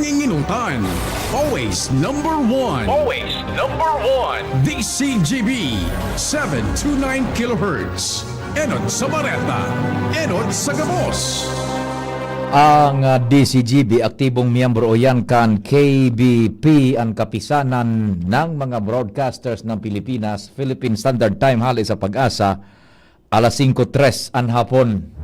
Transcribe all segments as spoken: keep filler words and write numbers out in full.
Inginutan. Always number one. Always number one. D C G B, seven two nine kilohertz. Enot sa Bareta. Enot sa Gabos. Ang, ah, D C G B, aktibong miyembro iyan kan K B P, ang Kapisanan ng mga Broadcasters ng Pilipinas, Philippine Standard Time, hali sa PAGASA, alas singko tres an hapon.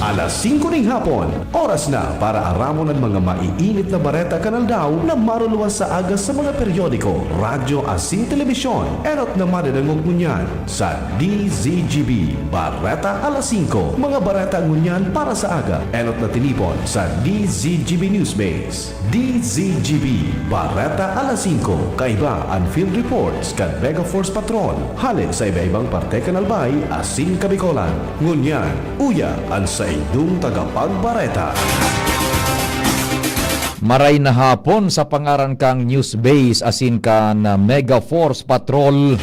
Alas singko ning hapon, oras na para aramon an mga maiinit na bareta kan aldaw na maruluwas sa aga sa mga periodiko, radyo asin telebisyon. Enot na madadangog ngunyan sa D Z G B, Bareta alas singko. Mga bareta ngunyan para sa aga, enot na tinipon sa D Z G B Newsbase. D Z G B, Bareta alas singko, kaiba an field reports kan Mega Force Patrol, hale sa iba-ibang parte kan Albay asin Kabicolan. Ngunyan, uya an saindong tagapagbareta. Maray na hapon sa pangaran kang Newsbase asin kan Mega Force Patrol.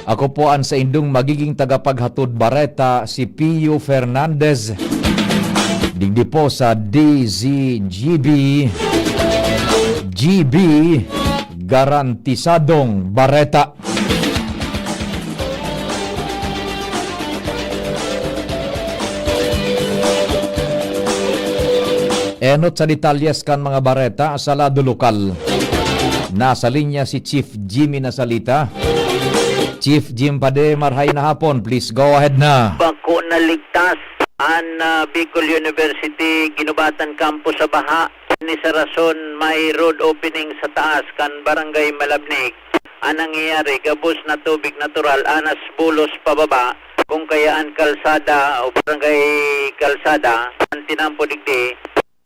Ako po an saindong magiging tagapaghatod bareta, si Pio Fernandez. Digdi po sa D Z G B, G B, garantisadong bareta. Enot sa detalyes kan mga bareta sa lado lokal. Nasa linya si Chief Jimmy Nasalita. Chief Jim Pade, marhay na hapon. Please go ahead na. Bako naligtas an, ah, Bicol University Guinobatan Campus sa baha. Ini sa rason may road opening sa taas kan Barangay Malabnig. An nangyayari, gabos na tubig natural anas bulos pababa, kung kaya an kalsada o barangay kalsada, an tinampo digdi,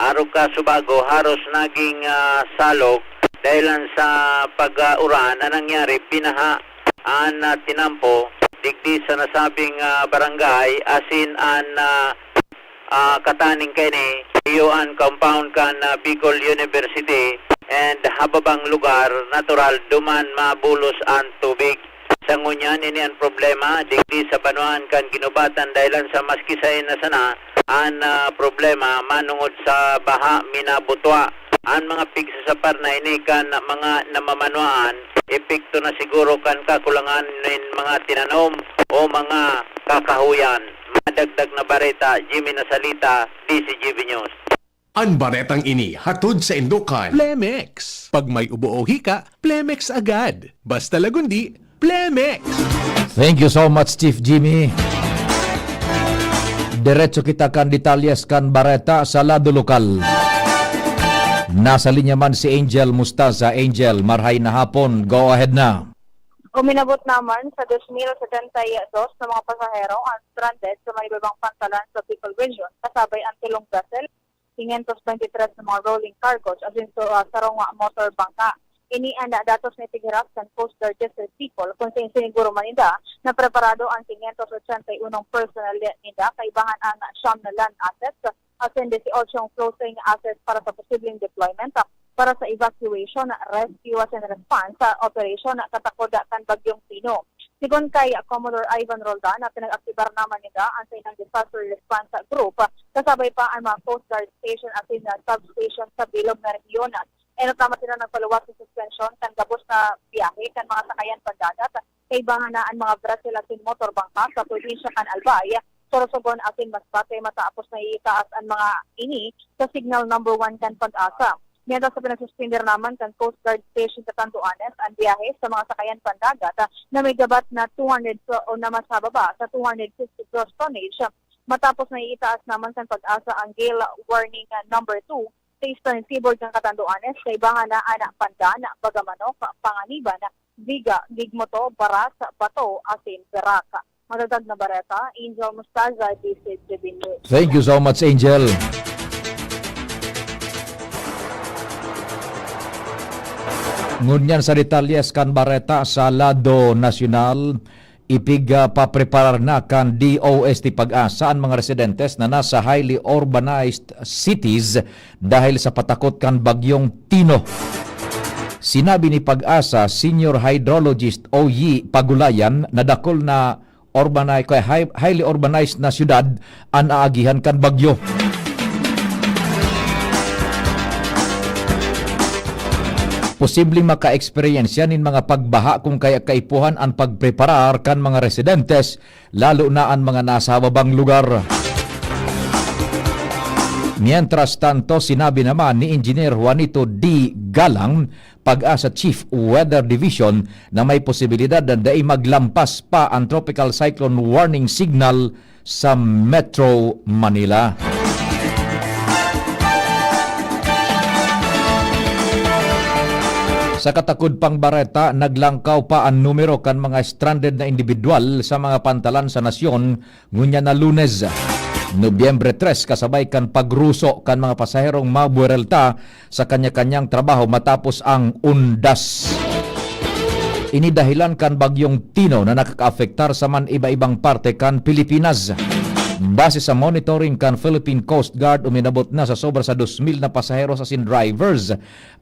arog ka Subago, haros naging, ah, salog dahilan sa pag-uran. An nangyari, binaha an, ah, tinampo digdi sa nasabing, ah, barangay, asin an, ah, ah, kataning kaini, iyo an compound kan, ah, Bicol University, and hababang lugar, natural, duman mabulos an tubig. Sa ngunyan, ini an problema digdi sa banwaan kan Guinobatan, dahilan sa maski saen na sana an, ah, problema manongod sa baha minabutwa. An mga pigsasapar na ini kan mga namamanwaan, epekto na siguro kan kakulangan nin mga tinanom o mga kakahuyan. Madagdag na bareta, Jimmy Nasalita, D Z G B News. An baretang ini hatod saindo kan Plemex. Pag may ubo o hika, Plemex agad. Basta Lagundi, Plemex. Thank you so much, Chief Jimmy. Diretso kita kan detalyes kan bareta sa lado lokal. Nasa linya man si Angel Mustaza. Angel, marhay na hapon. Go ahead na. Uminabot naman sa dos mil setenta y dos na mga pasahero ang stranded sa mga iba-ibang pantalan sa Bicol Region, kasabay ang tulong vessel, quinientos veintitrés na mga rolling cargos asin sa, ah, sarong motor bangka. Ini an datos na ipighiras kan Coast Guard District Bicol, kun saen siniguro man ninda na preparado an quinientos ochenta y uno personnel ninda, kaibahan ang siyam na land assets asin dieciocho floating assets para sa posibleng deployment, ah, para sa evacuation, rescue asin response, ah, operation, ah, katakod kan Bagyong Tino. Sigon kay Commodore Ivan Roldan, na pinag-aktibar naman ninda ang saindang disaster response group, kasabay pa ang mga Coast Guard station asin, ah, substation sa bilog na rehiyon. Enot naman sila nagpaluwas sa suspensyon kan gabos na biyahe kan mga sakayan pandagat, kaibahan na an mga vessel asin motor bangka sa probinsya kan Albay, Sorsogon asin Masbate, matapos na iitaas an mga ini sa signal number one kan PAGASA. Mientras sa pinagsuspender naman kan Coast Guard Station Catanduanes an biyahe sa mga sakayan pandagat, ah, na may gabat na two hundred o na mas mababa sa two hundred fifty gross tonnage, matapos na iitaas naman kan PAGASA ang gale warning, ah, number two sa Eastern Seaboard kan Catanduanes, kaibahan na an Pandan, Bagamanok, Panganiban, Viga, Gigmoto, Baras, Bato, asin Verac. Matatag na bareta, Angel Mustaza, D Z G B News. Thank you so much, Angel. Ngunyan sa detalyes kan bareta sa lado nasyonal, ipig, ah, papreparar na kan D O S T PAGASA an mga residentes na nasa highly urbanized cities dahil sa patakot kan Bagyong Tino. Sinabi ni PAGASA Senior Hydrologist Oyi Pagulayan na dakul na urbani-, kaya high-, highly urbanized na syudad an aagihan kan bagyo. posibleng maka-eksperyensya nin mga pagbaha kung kaya kaipuhan an pagpreparar kan mga residentes, lalo na an mga nasa babang lugar. Mientras tanto, sinabi naman ni Engineer Juanito D. Galang, PAGASA Chief Weather Division, na may posibilidad na dai maglampas pa ang tropical cyclone warning signal sa Metro Manila. Sa katakod pang bareta, naglangkaw pa an numero kan mga stranded na indibidwal sa mga pantalan sa nasyon ngunyan na Lunes, Nobyembre tres, kasabay kan pagruso kan mga pasaherong mabuwerelta sa kanya-kanyang trabaho matapos ang undas. Ini dahilan kan Bagyong Tino na nakakaapektar sa man iba-ibang parte kan Pilipinas. Base sa monitoring kan Philippine Coast Guard, uminabot na sa sobra sa dos mil na pasaheros asin drivers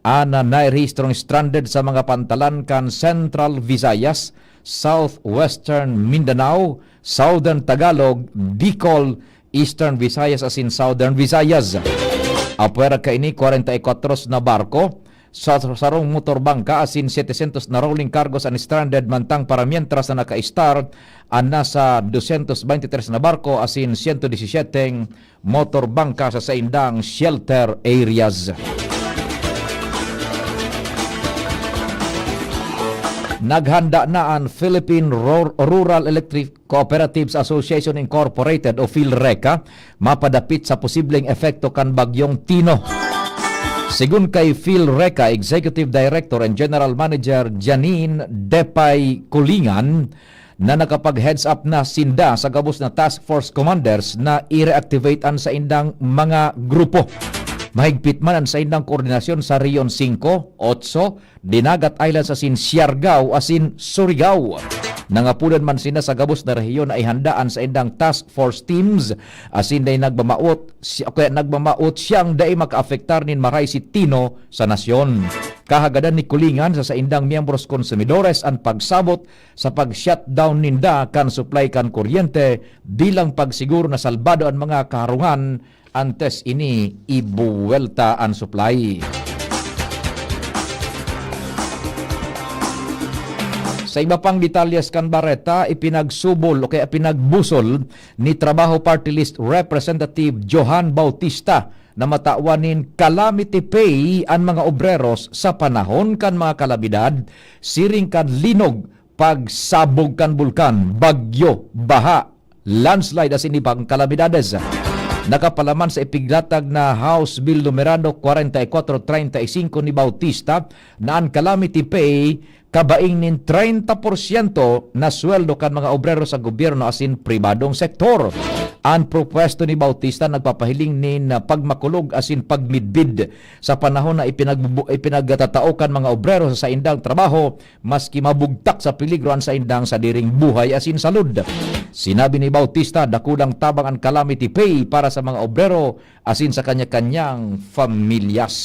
an narehistrong stranded sa mga pantalan kan Central Visayas, Southwestern Mindanao, Southern Tagalog, Bicol, Eastern Visayas asin Southern Visayas. Apwera kaini, kwarenta y kwatro na barko, sa sarong motor bangka asin setecientos na rolling cargos an stranded, mantang para mientras na naka-start an nasa doscientos veintitrés na barko asin siento disisiete motor bangka sa saindang shelter areas. Naghanda na an Philippine Rur-, Rural Electric Cooperatives Association Incorporated o PhilReCa mapadapit sa posibleng epekto kan Bagyong Tino. Sigon kay PhilReCa Executive Director and General Manager Janine Depay Kulingan, na nakapag-heads up na sinda sa gabos na task force commanders na i-reactivate an saindang mga grupo. Mahigpit man an saindang koordinasyon sa Region singko, otso, Dinagat Islands asin Siargao asin Surigao. Nangapudan man sinda sa gabos na rehiyon na ihanda an saindang task force teams asin dai nagmamaot si-, o kaya nagmamaot siyang dai makaapektar nin maray si Tino sa nasyon. Kahagadan ni Kulingan sa saindang miyembros konsumidores an pagsabot sa pag-shutdown ninda kan supply kan kuryente bilang pagsiguro na salbado an mga kaharungan antes ini ibuwelta an supply. Sa iba pang detalyes kan bareta, ipinagsubol o kaya pinagbusol ni Trabaho Party List Representative Johan Bautista na matawan nin calamity pay an mga obreros sa panahon kan mga kalamidad, siring kan linog, pagsabog kan bulkan, bagyo, baha, landslide asin ibang kalamidades. Nakapalaman sa ipiglatag na House Bill Numerado kwarenta y kwatro treinta y singko ni Bautista na an calamity pay kabaing nin treinta porsyento na sweldo kan mga obrero sa gobyerno asin pribadong sektor. An propuesto ni Bautista nagpapahiling nin pagmakulog asin pagmidbid sa panahon na ipinagbubu-, ipinagtatao kan mga obrero sa saindang trabaho, maski mabugtak sa peligro an saindang sadiring buhay asin salud. Sinabi ni Bautista, dakulang tabang an calamity pay para sa mga obrero asin sa kanya-kanyang pamilyas.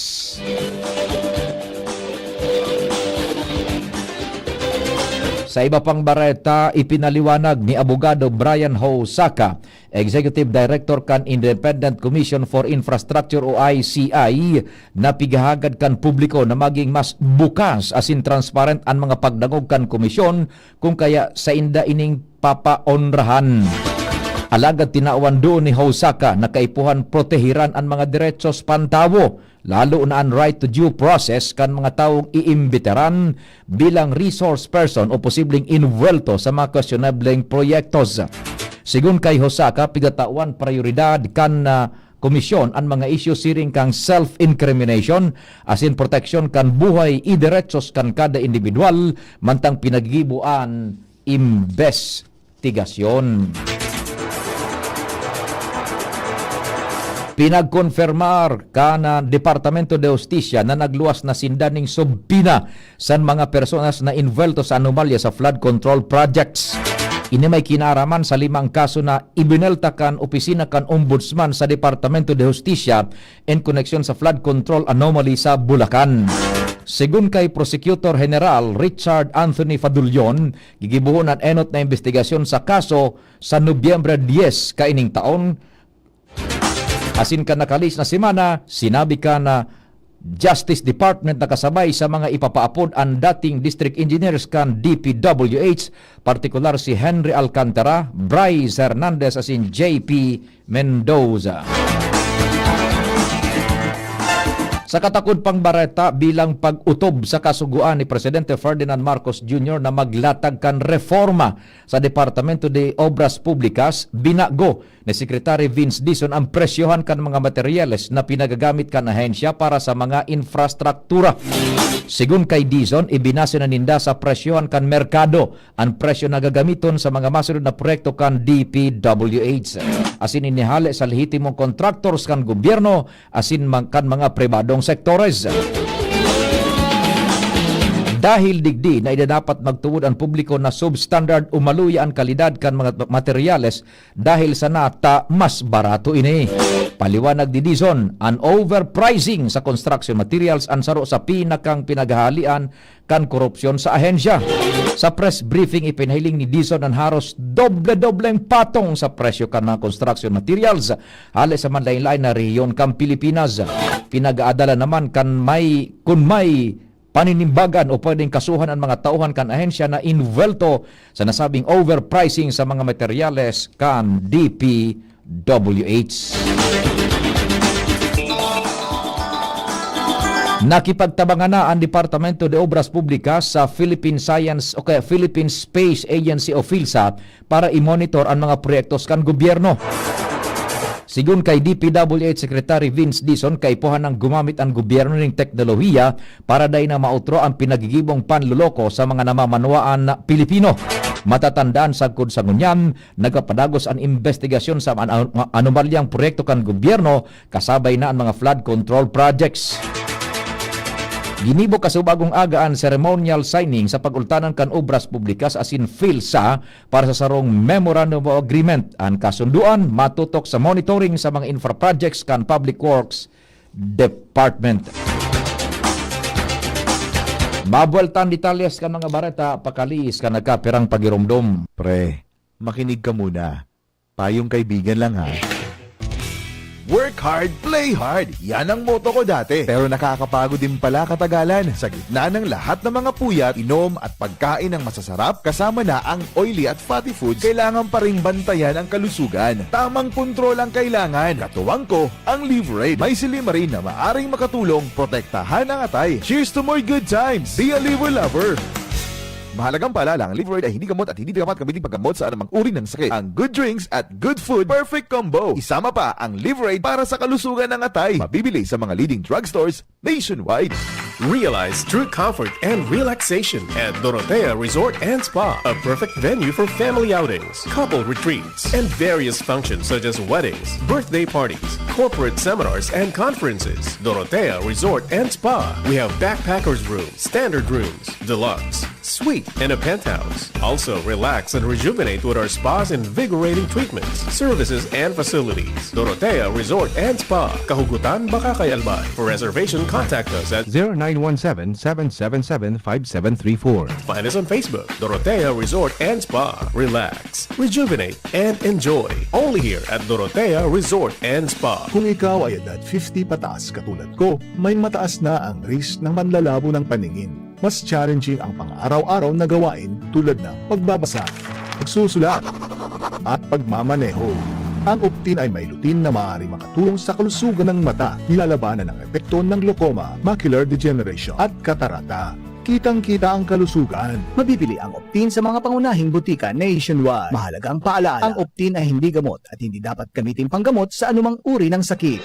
Sa iba pang bareta, ipinaliwanag ni Abogado Brian Hosaka, Executive Director kan Independent Commission for Infrastructure o I C I, na pighahagad kan publiko na maging mas bukas asin transparent an mga pagdangog kan komisyon, kung kaya sainda ining papaonrahan. Alagad tinawan duon ni Hosaka na kaipuhan protehiran an mga derechos pantawo, lalo na an right to due process kan mga tawong iimbitaran bilang resource person o posibleng inwelto sa mga kwestionableng proyektos. Sigon kay Hosaka, pigatawan prayoridad kan, ah, komisyon an mga isyu siring kan self-incrimination asin proteksyon kan buhay i derechos kan kada indibidwal, mantang pinagigibo an imbestigasyon. Pinagkonfirmar kan Departamento de Hustisya na nagluwas na sinda ning subpina sa mga personas na invuelto sa anomalya sa flood control projects. Ini may kinaaraman sa limang kaso na ibinelta kan opisina kan Ombudsman sa Departamento de Hustisya en koneksyon sa flood control anomaly sa Bulacan. Sigon kay Prosecutor General Richard Anthony Fadullon, gigibohon an enot na imbestigasyon sa kaso sa Nobyembre dyes kaining taon. Asin kan nakalihis na semana, sinabi kan, ah, Justice Department na kasabay sa mga ipapaapod an dating district engineers kan D P W H, partikular si Henry Alcantara, Bryce Hernandez asin J P Mendoza. Sa katakod pang bareta, bilang pag-otob sa kasugoan ni Presidente Ferdinand Marcos Junior na maglatag kan reforma sa Departamento de Obras Publicas, binago ni Secretary Vince Dizon ang presyohan kan mga materyales na pinagagamit kan ahensya para sa mga infrastruktura. Sigon kay Dizon, ibinase na ninda sa presyohan kan merkado an presyo na gagamiton sa mga masunod na proyekto kan D P W H, asin inihale sa lehitimong contractors kan gobyerno asin man kan mga pribadong sektores. Dahil digdi na idadapat magtubod an publiko na substandard o maluya an kalidad kan mga materyales dahil sa nata mas barato ini. Paliwanag ni Dizon, an overpricing sa construction materials an saro sa pinakang pinaghahalian kan korupsyon sa ahensya. Sa press briefing, ipinahiling ni Dizon an haros doble-dobleng patong sa presyo kan mga construction materials hale sa manlaen-laen na rehiyon kan Pilipinas. Pinag-aadalan naman kan may, kun may paninimbagan o pwedeng kasuhan an mga tauhan kan ahensya na invuwelto sa nasabing overpricing sa mga materyales kan D P W H. Nakipagtabangan na an Departamento de Obras Publicas sa Philippine Science o kaya Philippine Space Agency o PhilSA para i-monitor an mga proyektos kan gobyerno. Sigon kay D P W H Secretary Vince Dizon, kaipuhan nang gumamit an gobyerno nin teknolohiya para dai na maotro an pinagigibong panloloko sa mga namamanwaan na Pilipino. Matatandaan, sagkod sa ngunyan, nagpapadagos an imbestigasyon sa an-, an-, anomalyang proyekto kan gobyerno, kasabay na an mga flood control projects. Ginibo kasubago ang aga an ceremonial signing sa pag-ultanan kan Obras Publikas asin PhilSA para sa sarong Memorandum of Agreement. An kasundoan matutok sa monitoring sa mga infra projects kan Public Works Department. Mabuwelta an detalyes kan mga bareta, pakaliis kan nagkapirang pagiromdom. Pre, makinig ka muna. Payong kaibigan lang, ha. Work hard, play hard. Yan ang motto ko dati. Pero nakakapagod din pala katagalan. Sa gitna ng lahat ng mga puyat, inom at pagkain ng masasarap, kasama na ang oily at fatty foods, kailangan pa ring bantayan ang kalusugan. Tamang kontrol ang kailangan. Katuwang ko, ang Liverade. May silymarin na maaring makatulong protektahan ang atay. Cheers to more good times! Be a Liver Lover! Mahalagang paalala, ang Liverade ay hindi gamot at hindi dapat gamitin paggamot sa anumang uri ng sakit. Ang good drinks at good food, perfect combo. Isama pa ang Liverade para sa kalusugan ng atay. Mabibili sa mga leading drugstores nationwide. Realize true comfort and relaxation at Dorotea Resort and Spa, a perfect venue for family outings, couple retreats, and various functions such as weddings, birthday parties, corporate seminars, and conferences. Dorotea Resort and Spa. We have backpackers room, standard rooms, deluxe, suite, and a penthouse. Also, relax and rejuvenate with our spa's invigorating treatments, services, and facilities. Dorotea Resort and Spa, Kahugutan, Bacacay, Albay. For reservation, contact us at zero nine one seven, seven seven seven, five seven three four. Find us on Facebook, Dorotea Resort and Spa. Relax, rejuvenate, and enjoy. Only here at Dorotea Resort and Spa. Kung ikaw ay edad fifty pataas katulad ko, may mataas na ang risk ng panlalabo ng paningin. Mas challenging ang pang-araw-araw na gawain tulad ng pagbabasa, pagsusulat, at pagmamaneho. Ang Optin ay may lutein na maaaring makatulong sa kalusugan ng mata, nilalabanan ang epekto ng glaucoma, macular degeneration, at katarata. Kitang-kita ang kalusugan. Mabibili ang Optin sa mga pangunahing butika nationwide. Mahalagang paalala, ang Optin ay hindi gamot at hindi dapat gamitin panggamot sa anumang uri ng sakit.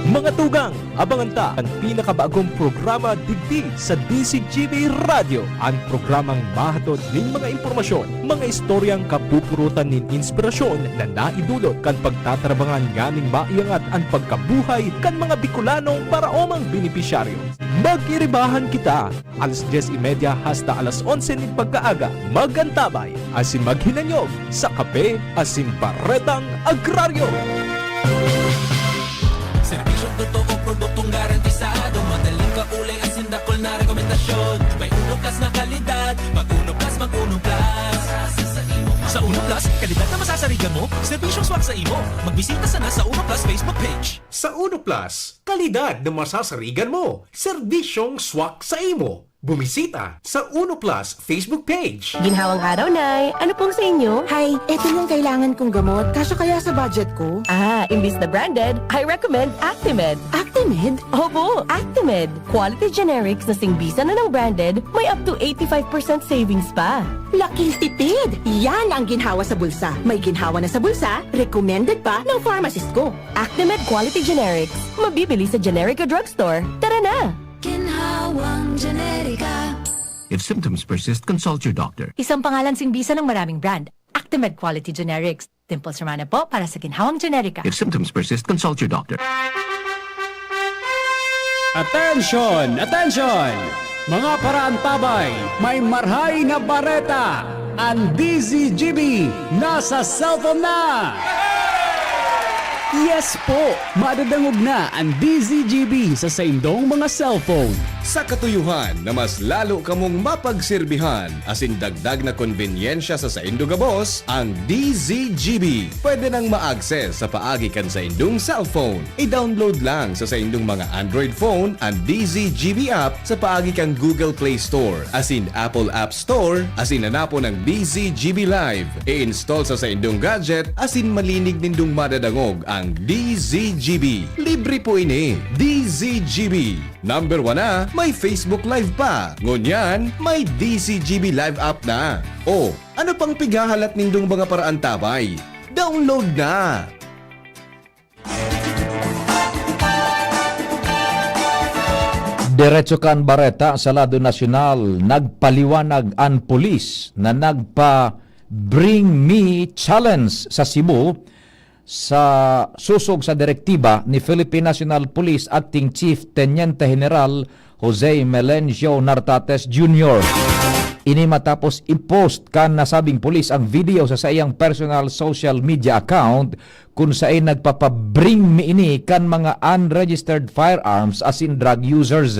Mga tugang, abangan ta an pinakabagong programa digdi sa D Z G B Radyo, an programang mahatod nin mga impormasyon, mga istoryang kapupurutan nin inspirasyon na naidulot kan pagtatrabangan nganing maiangat an pagkabuhay kan mga Bikolanong paraomang benepisyaryo. Mag-iribahan kita! Alas dyes y media hasta alas onse nin pagkaaga, mag-antabay asin maghinanyog sa Kape asin Baretang Agraryo. Serbisyong totoo, produktong garantisado, madaling kaulay asin dakul na rekomendasyon. May unok kas na kalidad, mag-unok kas, mag-unok kas. Sa imo Sa Uno Plus, kalidad na masasarigan mo, serbisyong swak sa imo. Magbisita sana sa Uno Plus Facebook page. Sa Uno Plus, kalidad na masasarigan mo, serbisyong swak sa imo. Bumisita sa Uno Plus Facebook page. Ginhawang araw, Nay. Ano pong sa inyo? Hay, eto yung kailangan kong gamot. Kaso kaya sa budget ko? Ah, imbis na branded, I recommend Actimed. Actimed? Opo, Actimed. Quality generics na singbisan na ng branded, may up to eighty-five percent savings pa. Laking tipid! Yan ang ginhawa sa bulsa. May ginhawa na sa bulsa, recommended pa ng pharmacist ko. Actimed Quality Generics. Mabibili sa generic o drugstore. Tara na! Ginhawang Generika. If symptoms persist, consult your doctor. Isang pangalan singbisan ng maraming brand. Actimed Quality Generics. Dimples Romana po para sa Ginhawang Generika. If symptoms persist, consult your doctor. Attention! Attention! Mga paraantabay, may marhay na bareta! An D Z G B nasa cellphone na! Yes po! Madadangog na an D Z G B sa saindong mga cellphone. Sa katuyuhan na mas lalo kamong mapagsirbihan asin dagdag na konbenyensya sa saindo gabos, ang D Z G B pwede nang ma-access sa paagi kan saindong cellphone. I-download lang sa saindong mga Android phone an D Z G B app sa paagi kan Google Play Store asin Apple App Store asin hanapon ang D Z G B Live. I-install sa saindong gadget asin malinig nindong madadangog ang D Z G B. Libre po ini. D Z G B. Number one na, may Facebook Live pa. Ngunyan, may D Z G B Live app na. O, ano pang pighahalat nindong mga paraantabay? Download na! Diretso kan bareta sa lado nasyonal, nagpaliwanag an pulis na nagpa Bring Me Challenge sa Cebu sa sosog sa direktiba ni Philippine National Police Acting Chief Teniente General Jose Melencio Nartates Junior. Ini matapos i-post kan nasabing pulis ang video sa saiyang personal social media account kun saen nagpapa-bring me ini kan mga unregistered firearms asin drug users.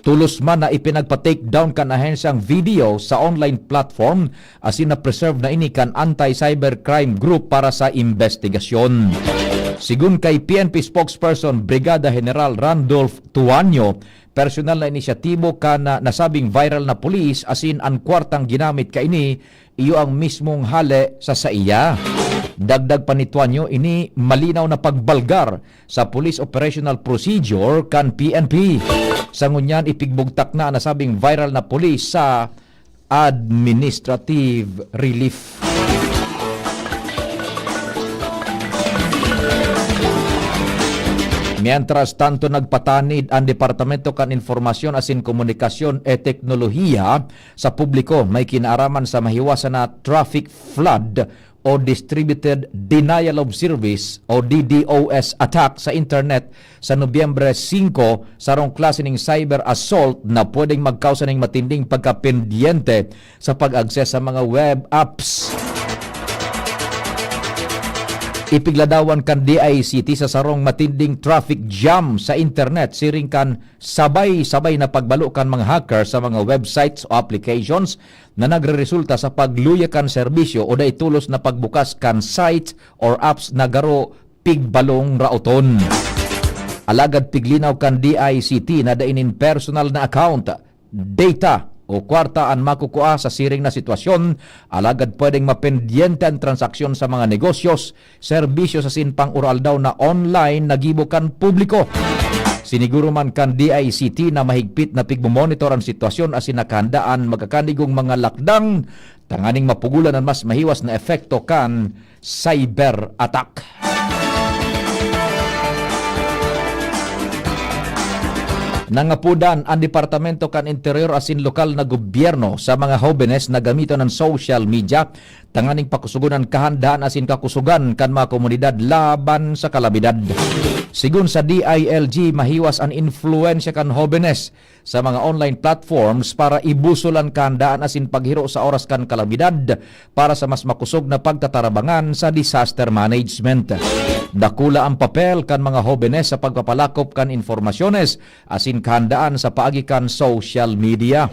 Tolos man na ipinagpa-take down kan ahensya ang video sa online platform asin na-preserve na ini kan Anti-Cybercrime Group para sa imbestigasyon. Sigon kay P N P spokesperson Brigada General Randolph Tuanyo, personal na inisyatibo kan, ah, nasabing viral na pulis asin an kwartang ginamit kaini iyo ang mismong hale sa saiya. Dagdag pa ni Tuanyo, ini malinaw na pagbalgar sa Police Operational Procedure kan P N P. Sa ngunyan, ipigbugtak na an nasabing viral na pulis sa administrative relief. Mientras tanto, nagpatanid an Departamento kan Informasyon asin Komunikasyon e Teknolohiya sa publiko may kinaaraman sa mahiwasan na traffic flood o distributed denial of service o D DoS attack sa internet sa Nobyembre singko, sarong klase ning cyber assault na pwedeng magkausa ning matinding pagkapendyente sa pag-access sa mga web apps. Ipigladawan kan D I C T sa sarong matinding traffic jam sa internet siring kan sabay-sabay na pagbalo kan mga hacker sa mga websites o applications na nagreresulta sa pagluya kan serbisyo o dai tolos na pagbukas kan site or apps na garo pigbalong raoton. Alagad piglinaw kan D I C T na dai nin personal na account, data o kwarta an makukua sa siring na sitwasyon, alagad pwedeng mapendyente an transaksyon sa mga negosyos, serbisyo sa sinpang uraldaw na online na gibo kan publiko. Siniguro man kan D I C T na mahigpit na pigmomonitor an sitwasyon asin nakahandaan magkakanigong mga lakdang tanganing mapugolan an mas mahiwas na epekto kan cyber attack. Nangapudan an Departamento kan Interior asin lokal na gobyerno sa mga hobenes na gamiton an social media tanganing pakusugon an kahandaan asin kakusugan kan mga komunidad laban sa kalamidad. Sigon sa D I L G, mahiwas an influensya kan hobenes sa mga online platforms para ibusol an kahandaan asin paghiro sa oras kan kalamidad para sa mas makosog na pagtatarabangan sa disaster management. Dakula ang papel kan mga hobenes sa pagpapalakop kan informasyones asin kahandaan sa paagi kan social media.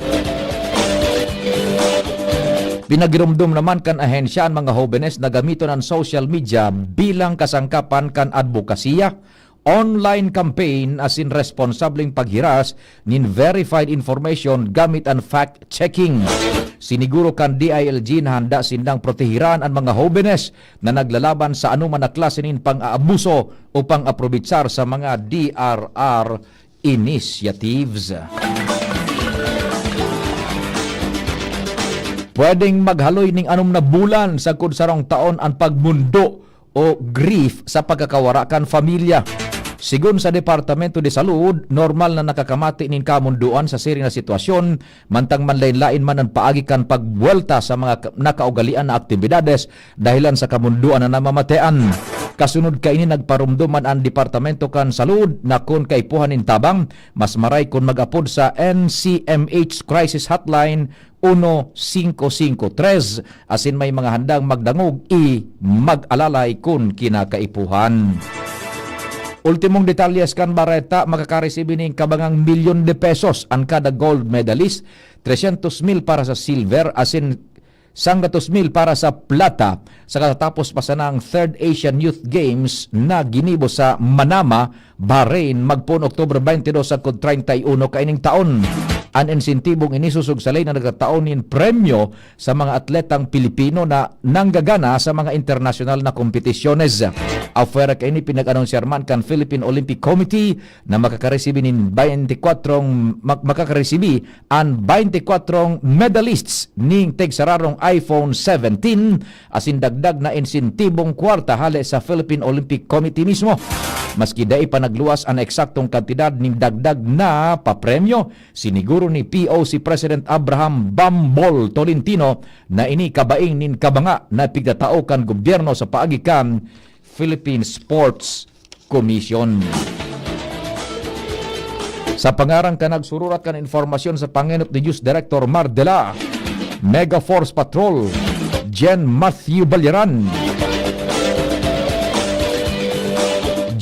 Pinagiromdom naman kan ahensya an mga hobenes na gamiton an social media bilang kasangkapan kan adbokasiya, online campaign asin responsableng paghiras nin verified information gamit an fact-checking. Siniguro kan D I L G na handa sindang protehiran an mga hobenes na naglalaban sa anoman na klase nin pang-aabuso o pang-aprobitsar sa mga D R R initiatives. Pwedeng maghaloy ning anom na bulan sagkod sarong taon an pagmundo o grief sa pagkakawara kan pamilya. Sigon sa Departamento de Salud, normal na nakakamati nin kamundoan sa siring na sitwasyon, mantang manlaen-laen man an paagi kan pagbuwelta sa mga ka-, nakaugalian na aktibidades dahilan sa kamundoan na namamatean. Kasunod kaini, nagparomdom man an Departamento kan Salud na kun kaipuhan nin tabang, mas maray kun mag-apod sa N C M H Crisis Hotline uno singko singko tres, asin may mga handang magdangog i mag-alalay kun kinakaipuhan. Ultimong detalyes kan bareta, makakaresibi nin kabangang milyon de pesos an kada gold medalist, tresyentos mil para sa silver, asin sanggatos mil para sa plata, sa katatapos pa sana ang Third Asian Youth Games na ginibo sa Manama, Bahrain, magpoon October twenty-two sagkod treinta y uno kaining taon. An insentibong ini susog sa ley na nagtatao nin premyo sa mga atletang Pilipino na nanggagana sa mga internasyonal na kompetisyones. Afuera kaini, pinag-anunsyar man kan Philippine Olympic Committee na makakaresibi nin twenty-four, mak-, makakaresibi an twenty-four medalists ning tigsararong iPhone seventeen asin dagdag na insentibong kwarta hale sa Philippine Olympic Committee mismo. Maski dai pa nagluwas an eksaktong kantidad nin dagdag na papremyo, siniguro ni P O C President Abraham Bambol Tolentino na ini kabaing nin kabanga na pigtatao kan gobyerno sa paagi kan Philippine Sports Commission. Sa pangaran kan nagsururat kan impormasyon sa pangenot ni News Director Mar Dela, Mega Force Patrol, Gen Matthew Balyaran,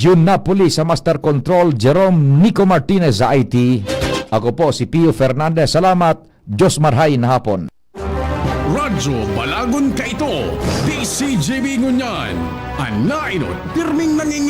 Jun Napoli sa Master Control, Jerome Nico Martinez sa I T. Ako po si Pio Fernandez. Salamat. Diyos marhay na hapon. Radyo Balagon Kaito, D C G B ngunyan. An nainot, pirming nangingin-